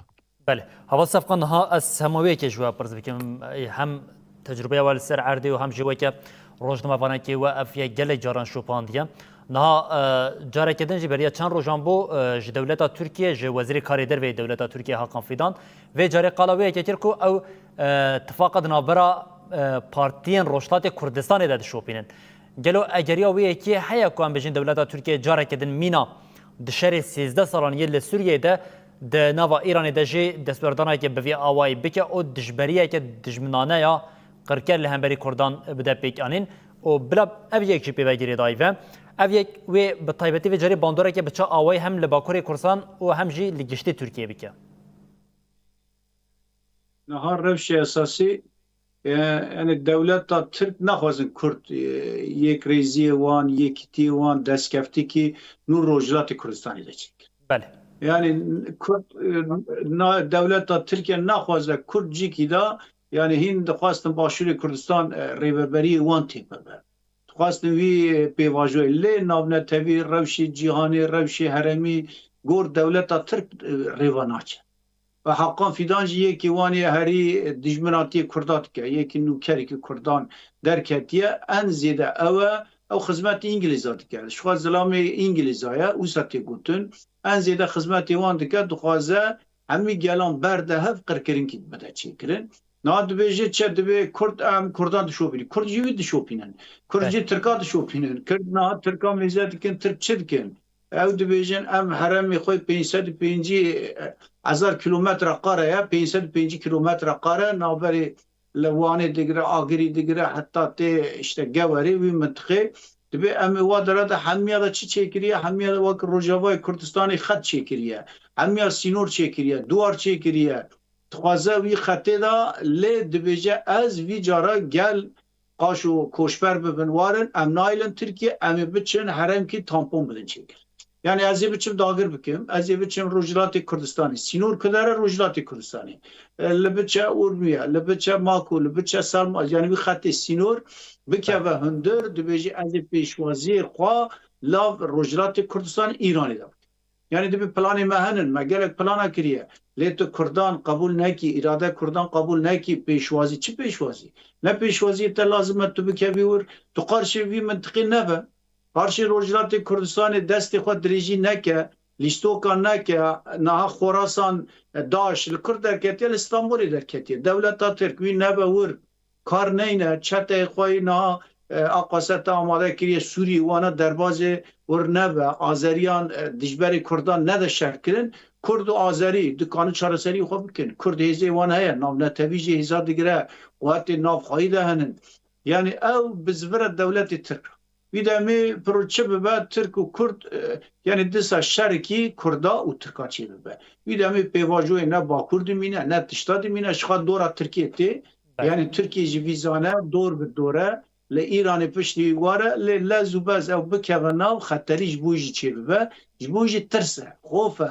Belê. Heval Sefqan, niha ez hema wê yekê ji we pirs bikim. Ey, hem tecrûbeya we li ser erdê û hem jî weke rojnamevanekê we ev yek gelek caran şopandiye. Niha, e, careke din jî beriya çend rojan bû, e, ji dewleta Tirkiye, ji Wezîrê Karê Derve yê dewleta Tirkiye Hakan Fidan, vê carê qala wê yekê kir ku ew E, tifaqa di navbera, e, partiyên Rojhilatê Kurdistanê de dişopînin. Gelo egeriya wê yekê heye ku em bêjin dewleta Tirkiyê careke din mîna di şerê sêzdeh salan yê li Sûriyeyê de di nava Îranê de jî destwerdaneke bi vî awayî bike û dijberiyeke dijminane ya qirker li hemberî Kurdan bide pêkanîn û bila ev yek jî pê ve girêdayî ve. Ev yek wê bi taybetî vê carê bandoreke bi çi awayî hem li Bakurê Kurdistan û hem jî li giştî Tirkiyê bike. Niha rewşê esasî, e, yani dewleta Tirk naxwazin Kurd, e, yekrêziyê wan, yekîtiyê wan, destkeftikî nû Rojhilatê Kurdistanê de çêkin. Belê. Yani Kurd, e, na, dewleta Tirkiye naxwaze Kurd cîkî de, yani hîn dixwastin Başûrê Kurdistan, e, rêveberiyê wan tê bibe. Dixwastin vî pêvajoyê lê navnetewî, rewşê cîhanê, rewşê herêmî gor dewleta Tirk, e, rêva naçe. Ve Hakan Fidan jî yekî wan ê herî dijminatiyê Kurda dike, yekî nûkerekî Kurdan derketiye, en zêde ew e, ew xizmetê Îngilîza dike. Ji xwe zilamê Îngilîza ye, wisa tê gotin. En zêde xizmetê wan dike, dixwaze hemî gelan berde hev qirkirinkî bide çêkirin. Niha dibêje çi, dibê Kurd, em Kurdan dişopînin. Kurd jî wî dişopînin. Kurd jî Tirka dişopînin. Kurd niha Tirka mêze dikin, Tirk çi dikin? Ew dibêjin, em herêmê xwe pênc sed û pêncî hezar kîlometre kare ye, pênc sed û pêncî kîlometre kare navberê li Wanê digire, Agirî digire, heta tê işte Gewerê wî mintiqê. Dibê em ê wa dere de hemiya de çi çêkiriye? Hemiya de wek Rojavayê Kurdistanê xet çêkiriye. Hemiya sînor çêkiriye, duwar çêkiriye. Dixwaze wî xetê de lê dibêje ez vî cara gel qaşo koçber bibin warin, em naylin Tirkiye, em ê biçin herêmkî tampon bidin çêkir. Yani ez ê biçim dagir bikim, ez ê biçim Rojhilatê Kurdistanê. Sînor kidere Rojhilatê Kurdistanê. E, li biçe Urmiye, li biçe Mako, li biçe Selma, yani wî xetê sînor bikeve hundir, dibêjî ez ê pêşwaziyê xwe lav Rojhilatê Kurdistan Îranê de bikim. Yani dibê planê me henin, me gelek plana kiriye. Lê tu Kurdan qebûl nekî, îrade Kurdan qebûl nekî, pêşwazî, çi pêşwazî? Ne pêşwaziyê te lazim e tu bikevî wir, tu qarşê vî mintiqê nebe. Qarşê Rojhilatê Kurdistanê destê xwe dirêjî neke, lîstoka neke, niha Xorasan, e, DAIŞ li Kurd derketiye, li Stenbolê derketiye. Dewleta Tirk wî nebe wir, kar neyne, çeteyê xwe yî niha, e, a qasete amade kiriye Sûriyê, wana derbazê wir nebe, Azeriyan, e, dijberê Kurdan nede şer kirin, Kurd û Azerî dikanin çareseriyê xwe bikin. Kurd hêzê wan heye, navnetewî jî hêza digire, quwetê navxweyî de henin. Yani ew bi zivira dewletê Tirk. Wî demê piro çi bibe, Tirk û Kurd, e, yani disa şerekî Kurda û Tirka çê bibe. Wî demê pêvajoyê ne Bakur dimîne, ne tişta dimîne, ji xwe dora Tirkiyê tê. Yani Tirkiye jî vî zane, dor bi dor e, li Îranê piştî wî were, lê lez û bez ew bikeve nav, xeterî ji bo jî çê bibe, ji bo jî tirs e, xof e.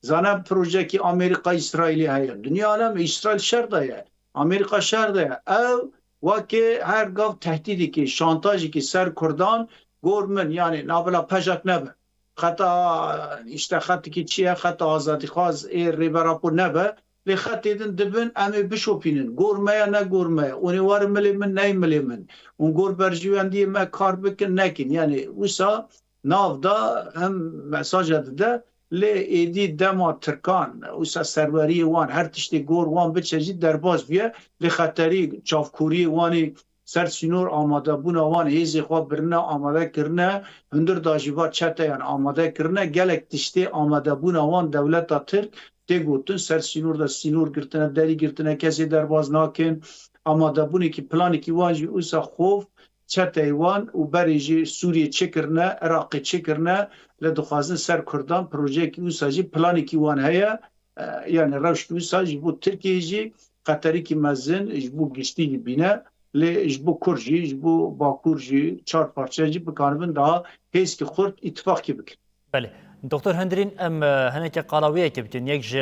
Zane projeyekî Amerîka, Îsraîlê heye. Dinya alem Îsraîl şer de ye. Amerîka şer de ye. Ew wekê her gav tehdîdekî, şantajekî ser Kurdan, gor min, yani nabila pejak nebe. Xeta, işte xetikî çi ye, xeta azadîxwaz ê Rêber Apo nebe. Lê xetê din dibin, em ê bişopînin. Gor me ye, ne gor me ye. Hûn ê werin milê min, neyê milê min. Hûn gor berjewendiyê me kar bikin, nekin. Yani wisa nav da hem mesaja dide. Lê êdî dema Tirkan, wisa serweriyê wan, her tiştê gor wan biçe jî derbas bûye. Lê xeterî çavkûriyê wan ê ser sînor, amadebûna wan, hêzê xwe birine, amade kirine, hundir da jî va çeteyan amade kirine. Gelek tiştê amadebûna wan dewleta Tirk tê gotin, ser sînor de sînor girtine, derî girtine, kesê derbas nakin. Amadebûnekî, planekî wan jî wisa xof çeteyê wan û berê jî Sûriyê çêkirine, Iraqê çêkirine, lê dixwazin ser Kurdan projeyekî wisa jî, planekî wan heye. E, yani rewşkî wisa ji bo Tirkiyeyê jî xeterîkî mezin ji bo giştî jî bîne, lê ji bo Kurd jî, ji bo Bakur jî, çar parçe jî bikaribin daha hêzkî xurt îtifaqkî bikin. Belê. Doktor Hundirîn, em, e, hineke qala wê yekê bikin. Yek ji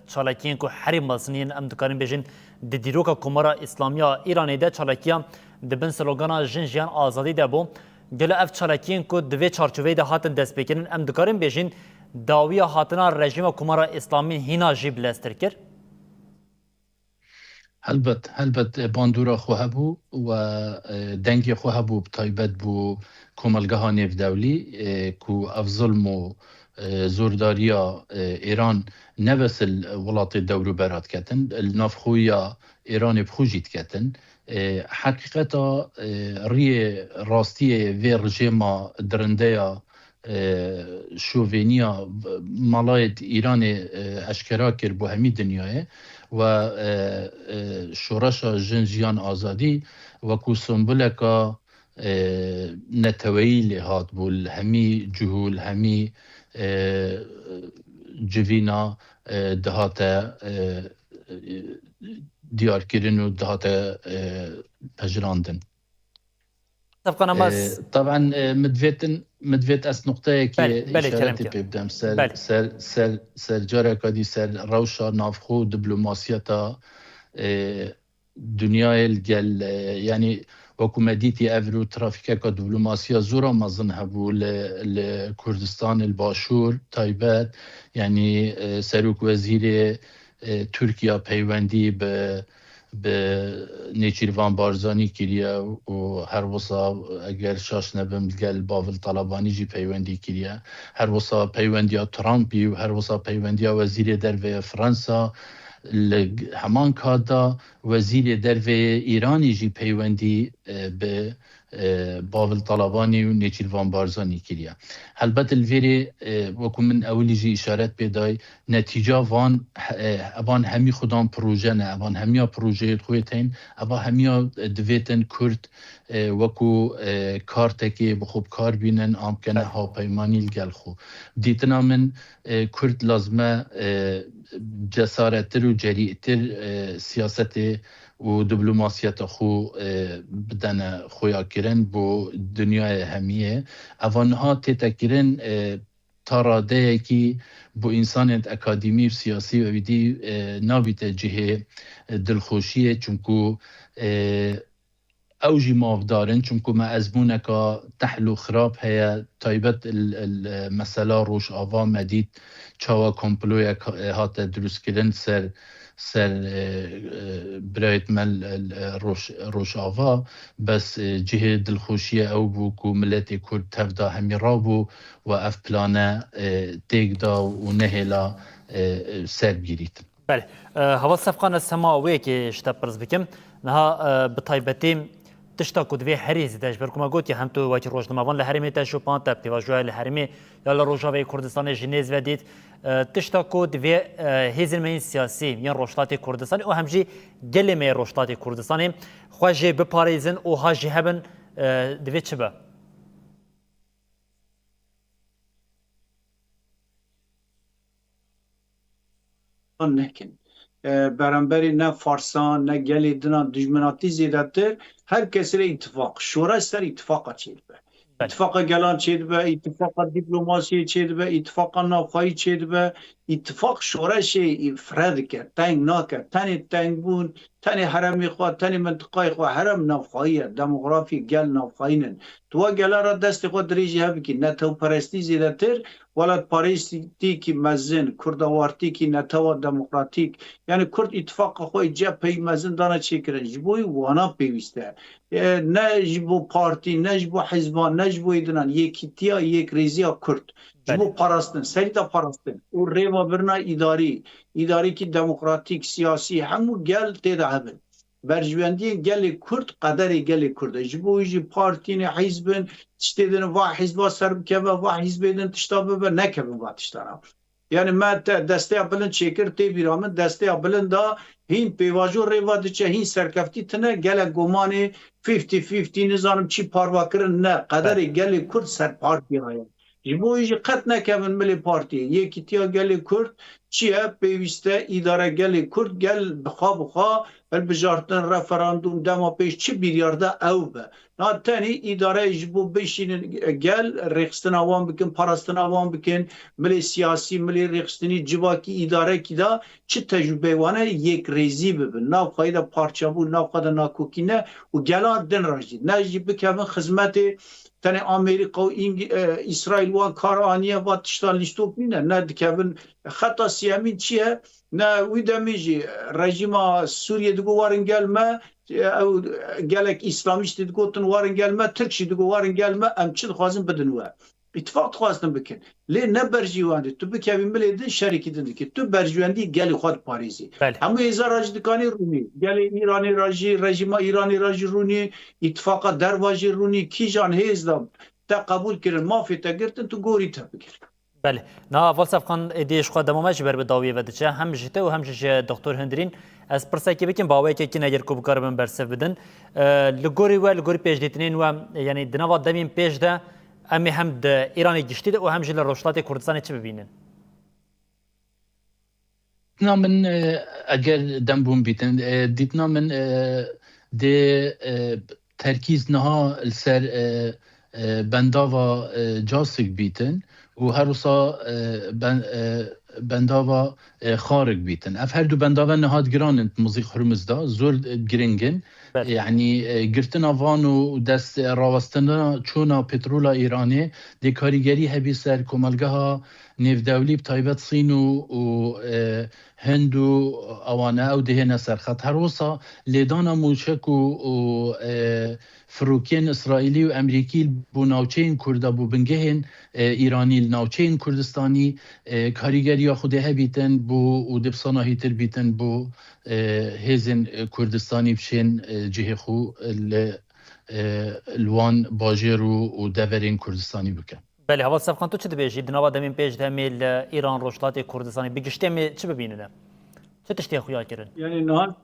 çalakiyên ku herî mezin yên, em dikarin bêjin, di dîroka Komara Îslamiya Îranê de çalakiya di bin slogana Jin, Jiyan, Azadî de bû. Gelo ev çalakiyên ku di vê çarçoveyê de hatin destpêkirin, em dikarin bêjin, dawiya hatina rejîma Komara Îslamî hîna jî bileztir kir? Helbet, helbet, e, bandora xwe hebû we, e, dengê xwe hebû, bi taybet bo komelgeha nêvdewlî, e, ku ev zilm û, e, zordariya, e, Êran ne bes li welatê dewrûbera diketin, li navxweya Êranê bi xwe jî diketin. E, heqîqeta, e, riyê rastiyê vê rejêma dirindeya, e, şovêniya malayê di Îranê, e, eşkera kir bo hemî dinyayê we, e, e, şoreşa jin, jiyan, azadî wekû semboleka, e, neteweyî lê hat bû, li hemî cihû, li hemî, e, civîna, e, dihate, e, e, diyarkirin û dihate, e, pejirandin. Sefqan Abbas. E, taban, e, min divêtin, min divêt ez nuqteyekê Belê, belê, îşaretê kerem ke. pê bidem. Ser, Belê. ser, ser, ser careka dî ser rewşa navxwe û diplomasiyeta, e, dinyayê li gel, e, yanî wekû me dîtî ev rû trafîkeka diplomasiya zora mezin hebû li, li Kurdistan, li Başûr taybet, yanî, e, serok wezîrê, e, Tirkiya peywendî bi, bi Nêçîrvan Barzanî kiriye û her wisa, eger şaş nebim, gel Bavil Talabanî jî peywendî kiriye. Her wisa peywendiya Trumpî û her wisa peywendiya wezîrê derve Fransa, li heman kat de wezîrê derve Îranî jî peywendî, e, bi, e, Bavil Talabanî û Nêçîrvan Barzanî kiriye. Helbet li vêrê, e, wekû min ewilî jî îşaret pê dayî, netîca van, e, evan hemî xudan proje ne, evan hemiya projeyê xwe tên, eva hemiya, e, divêtin Kurd, e, wekû, e, kartekê bi xwe bi kar bînin, an bikene Evet. hawpeymanî li gel xwe. Dîtina min, e, Kurd lazim e, e, cesarettir û cerîttir, e, siyasetê û diplomasiyeta xwe, e, bidene xuyakirin bo dinyayê hemiyê. Eva niha tête kirin, e, ta radeyekî bo însanên akademî û siyasî û ewî dî, e, nabîte cihê, e, dilxweşiyê, çunku, e, ew jî mafdar in, çunku me ezmûneka tehl û xirab heye, taybet il, il, mesela Rojava me dît çawa komployek, e, hate dirustkirin ser, ser, e, e, birayêt me li, li Roj-, Rojava. Bes, e, cihê dilxweşiyê ew bû ku miletê Kurd tev da hemî rabû û ev plane, e, têk da û nehêla, e, e, ser bigirîtin. Belê. E, Heval Sefqan, ez hema wê yekê ji te pirs bikim. Niha, e, bi taybetî tişta ku divê herî zêde, ji ber ku me gotiye, hem tu wekî rojnamevan li herêmê te şopand, te bi pêvajoya li herêmê ya li Rojavayê Kurdistanê ji nêz ve dît. E, tişta ku divê, e, hêzên me yên siyasî yên Rojhilatê Kurdistanê û hem jî gelê me yê Rojhilatê Kurdistanê xwe jê biparêzin û ha jî hebin, e, divê çi be? nekin. E, beramberî ne Farsan, ne gelê dinan dijminatî zêdetir, her kesê re îtifaq. Şoreş ser îtifaqa çêdibe. Belê. Îtifaqa gelan çêdibe, îtifaqa dîplomasiyê çêdibe, îtifaqa navxweyî çêdibe. Îtifaq şoreşê fire dike, teng nake. Tenê tengbûn, tenê heremê xwe, tenê mintiqayê xwe, herem navxweyî ye, demografî gel navxweyî nin. Tu wa gela re destê xwe dirêjî hev bikî, netewperestî zêdetir, welatparêstîkî mezin, kurdawartîkî netewa demokratîk, yanî Kurd îtifaqa xwe yê cepheyî mezin dane çêkirin. Ji bo wî wana pêwîst e. E, ne ji bo partî, ne ji bo hizban, ne ji bo êdinan, yekîtiya, yekrêziya Kurd. Ji bo Belê. parastin, serî de parastin û rêvebirina îdarî, îdarekî demokratîk, siyasî, hemû gel tê de hebin. Berjewendiyên gelê Kurd, qederê gelê Kurd e. Ji bo wî jî partî ne, hîzb in, tiştê din va hîzba ser bikeve, va hîzbê din tişta bibe, nekevin va tiştana. Yani me te desteya bilind çêkir, tê bîra min, desteya bilind da hîn pêvajo rê ve diçe, hîn serkeftî tine, gelek gomanê fifty fifty, nizanim çi parva kirin, ne, qederê Belê. gelê Kurd ser partiya ye. Ji bo wî jî qet nekevin milê partiyê. Yekîtiya gelê Kurd çi ye? Pêwîst e îdare gelê Kurd, gel bi xwe bi xwe hilbijartin, referandûm, dema pêş çi biryar de ew be. Na tenê îdare ji bo bişînin gel, rêxistina wan bikin, parastina wan bikin, milê siyasî, milê rêxistinî civakî îdarekî de çi tecrûbeyê wan e, yekrêzî bibin. Nav xweyî de parçebûn, nav xwe de nakokî ne û gelan din re jî. Ne jî bikevin xizmetê tenê Amerîka û Îng-, e, Îsraîl wan kar aniye, va tiştan lîstok nîne, ne dikevin. Xeta siyemîn çi ye? Ne wî demî jî rejîma Sûriyê digot werin gel me, ew gelek îslamîstî digotin werin gel me, Tirk jî digot werin gel me, em çi dixwazin bidin we. Îtifaq dixwastin bikin. Lê ne berjîwendî. Tu bikevî milê din, şerekî din dikî. Tu berjîwendî gelê xwe diparêzî. Belê. Hemû hêza re jî dikanî rûnî. Gelê Îranê re jî, rejîma Îranê re jî rûnî, îtifaqa derva jî rûnî. Kîjan hêz de te qebûl kirin, mafê te girtin, tu gorî te bigir. Belê. Niha Heval Sefqan êdî ji xwe dema me jî ber bi dawiyê ve diçe. Hem ji te û hem jî ji Doktor Hundirîn. Ez pirsekê bikim, bi awayekê kin eger ku bikaribin bersiv bidin. E, li gorî we, li gorî pêşdîtinên we, yanî di nava demên pêş de em ê hem di Îranê giştî de û hem jî li Rojhilatê Kurdistanê çi bibînin? Dîtina min, e, eger dem bûn bîtin, e, dîtina min, e, dê, e, terkîz niha li ser, e, e, bendava, e, Casik bîtin û her wisa, e, ben-, e, bendava, e, Xarik bîtin. Ev her du bendava niha giran in di Muzîk Hurmuz de, zor, e, giring in. Belê. Yanî, e, girtina van û dest, e, rawestina çûna petrola Îranê dê karîgerî hebî ser komelgeha nêvdewlî, bi taybet Sîn û, û, e, Hind û ewane, ew dihêne ser xet. Her wisa lêdana mûşek û, û, e, firokên Îsraîlî û Emerîkî bo navçeyên Kurda, bo bingehên, e, Îranî li navçeyên Kurdistanî, e, karîgeriya xwe dê hebîtin bo û dê bi sanahîtir bîtin bo, e, hêzên, e, Kurdistanî biçên, e, cihê xwe li, e, li wan bajêr û, û deverên Kurdistanî bikin. Belê, Heval Sefqan, tu çi dibêjî? Di nava demên pêş de em ê li Îran, Rojhilatê Kurdistanê bi giştî em ê çi bibînin? Çi tiştê xuya kirin? Yanî niha,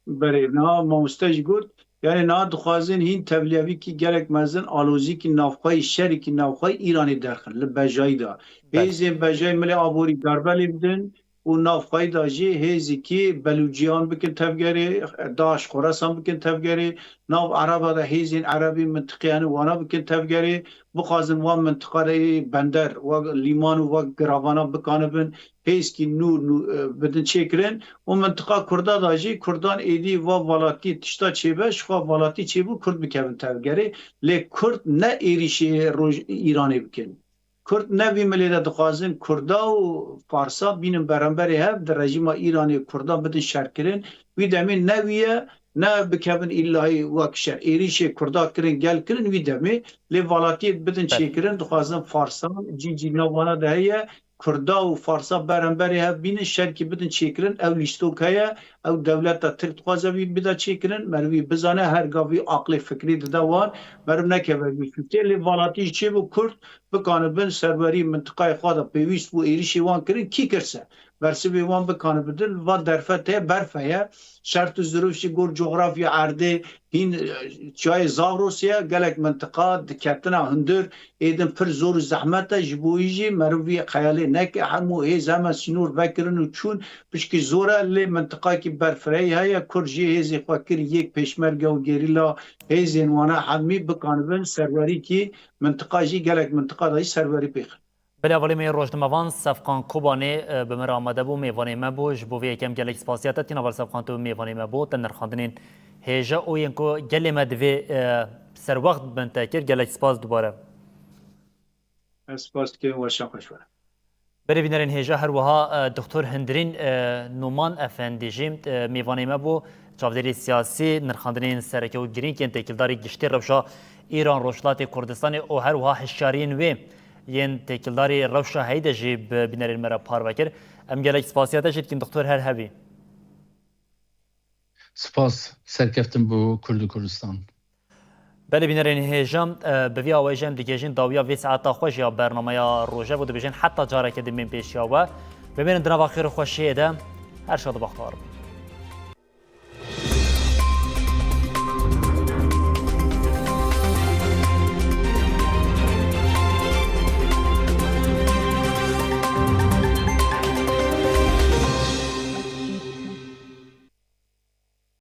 berê, niha mamoste jî got, yanî niha dixwazin hîn tevliyevîkî gelek mezin, alozîkî navxweyî, şerîkî navxweyî Îranê derxin li bejayî de. Belê. Hêzên bejayî milê aborî darbe lê bidin û navxweyî de jî hêzîkî Belûciyan bikin tevgerê, DAIŞ Xorasan bikin tevgerê, nav Ereba de hêzên Erebî mintiqeyanê wana bikin tevgerê, bixwazin wan mintiqa de ê bender, wek lîman û wek giravana bikanibin, hêzkî nû, nû, e, bidin çêkirin û mintiqa Kurda de jî Kurdan êdî va valatî tişta çêbe, ji xwe valatî çêbû Kurd bikevin tevgerê, lê Kurd ne êrîşê roj Îranê bikin. Kurd ne vî milê de dixwazin Kurda û Farsa bînin beramberê hev, di rejîma Îranê Kurdan bidin şerkirin. Wî demê ne wî ye, ne bikevin îllahî wek şer. Êrîşê Kurda kirin, gel kirin wî demê, lê valatiyê bidin Belê. çêkirin, dixwazin Farsan, cî cî nav wana de heye, Kurda û Farsa beramberê hev bînin, şerkî bidin çêkirin, ew lîstok heye, ew dewleta Tirk dixwaze wî bida çêkirin, merivî bizane, her gavî aqlê fikrî dide wan, meriv nekeve wî fikrê, lê valatî jî çêbû Kurd, bikanibin serwerî mintiqayê xwe de pêwîst bû êrîşê wan kirin, kî kirse? Bersivê wan bikanibidin, va derfet heye, berf heye, şert û zirûf jî gor cografya erdê hîn, e, çiyayê Zagrosê ye, gelek mintiqa diketina hundir, êdin pir zor û zehmet e, ji bo wî jî meriv vî xeyalê neke, hemû hêz heme sînor vekirin û çûn, pişkî zor e, lê mintiqakî berfirehî heye, Kurd jî hêzê xwe kir yek pêşmerge û gerîla, hêzên wana hemî bikanibin serwerîkî mintiqa jî gelek mintiqa de jî serwerî pêxin. Belê, hevalê me yê rojnamevan Sefqan Kobanê, e, bi me re amade bû, mêvanê me bû. Ji bo vê yekê em gelek spasiya te tînin, heval Sefqan, tu mêvanê me bû, te nirxandinên hêja û yên ku gelê me divê, e, serwext bin te kir. Gelek spas dubare. Ez spas dikim, weşan xweş were. Belê bînerên hêja, her wiha, e, Doktor Hundirîn, e, Numan Efendî jî, e, mêvanê me bû, çavdêrê siyasî, nirxandinên sereke û girîng yên têkildarî giştî rewşa Îran Rojhilatê Kurdistanê û her wiha hişyariyên wê yên têkildarî rewşa heyî de jî bi bînerên me re parve kir. Em gelek spasiya te jî dikin, Doktor, her hebî. Spas, serkeftin bo Kurd û Kurdistan. Belê bînerên hêja, e, bi vî awayî jî em digihêjin dawiya vê saeta xwe jî ya bernameya Rojev û dibêjin heta careke din bên pêşiya we. Bimînin di nava xêr û xweşiyê de, her şad û bextewar bin.